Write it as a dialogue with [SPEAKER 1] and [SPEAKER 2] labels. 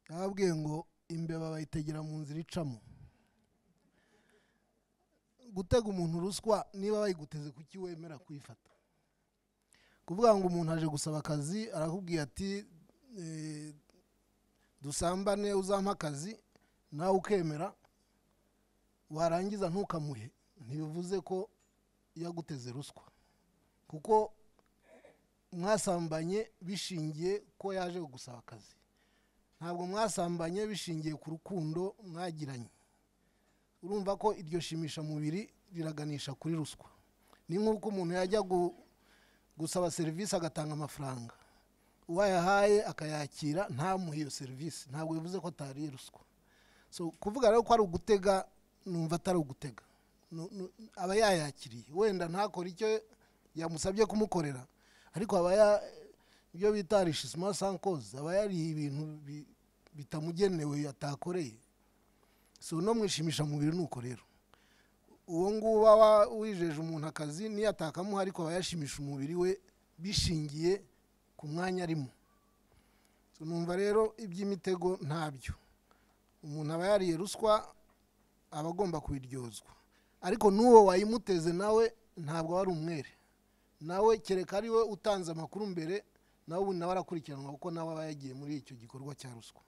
[SPEAKER 1] Yababwiye ngo imbeba bayitegera mu nzira icamo. Gutega umuntu ruswa, niba bayiguteze kuki wemera kuyifata? Kuvuga ngo umuntu aje gusaba akazi, arakubwiye ati dusambane uzampa akazi, nawe ukemera, warangiza ntukamuhe, ntibivuze ko yaguteze ruswa, kuko mwasambanye bishingiye ko yaje gusaba akazi, ntabwo mwasambanye bishingiye ku rukundo mwagiranye. Urumva ko iryo shimisha mubiri riraganisha kuri ruswa. Ni nk'uko umuntu yajya gusaba serivisi agatanga amafaranga, uwayahaye akayakira ntamuhe iyo serivisi, ntabwo bivuze ko atariye ruswa. So kuvuga rero ko ari ugutega, numva atari ugutega. Aba yayakiriye, wenda ntakore icyo yamusabye kumukorera, ariko aba ibyo bita enrichissement sans cause, aba yariye ibintu bitamugenewe atakoreye. So no mwishimisha mubiri nuko rero, uwo nguwo aba wijeje umuntu akazi niyo atakamuha, ariko aba yashimisha umubiri we bishingiye ku mwanya arimo. So numva rero iby'imitego ntabyo, umuntu aba yariye ruswa aba agomba kubiryozwa, ariko n'uwo wayimuteze nawe ntabwo ari umwere, nawe kereka ari we utanze amakuru mbere, nawe ubu nawe arakurikiranwa kuko nawe aba yagiye muri icyo gikorwa cya ruswa.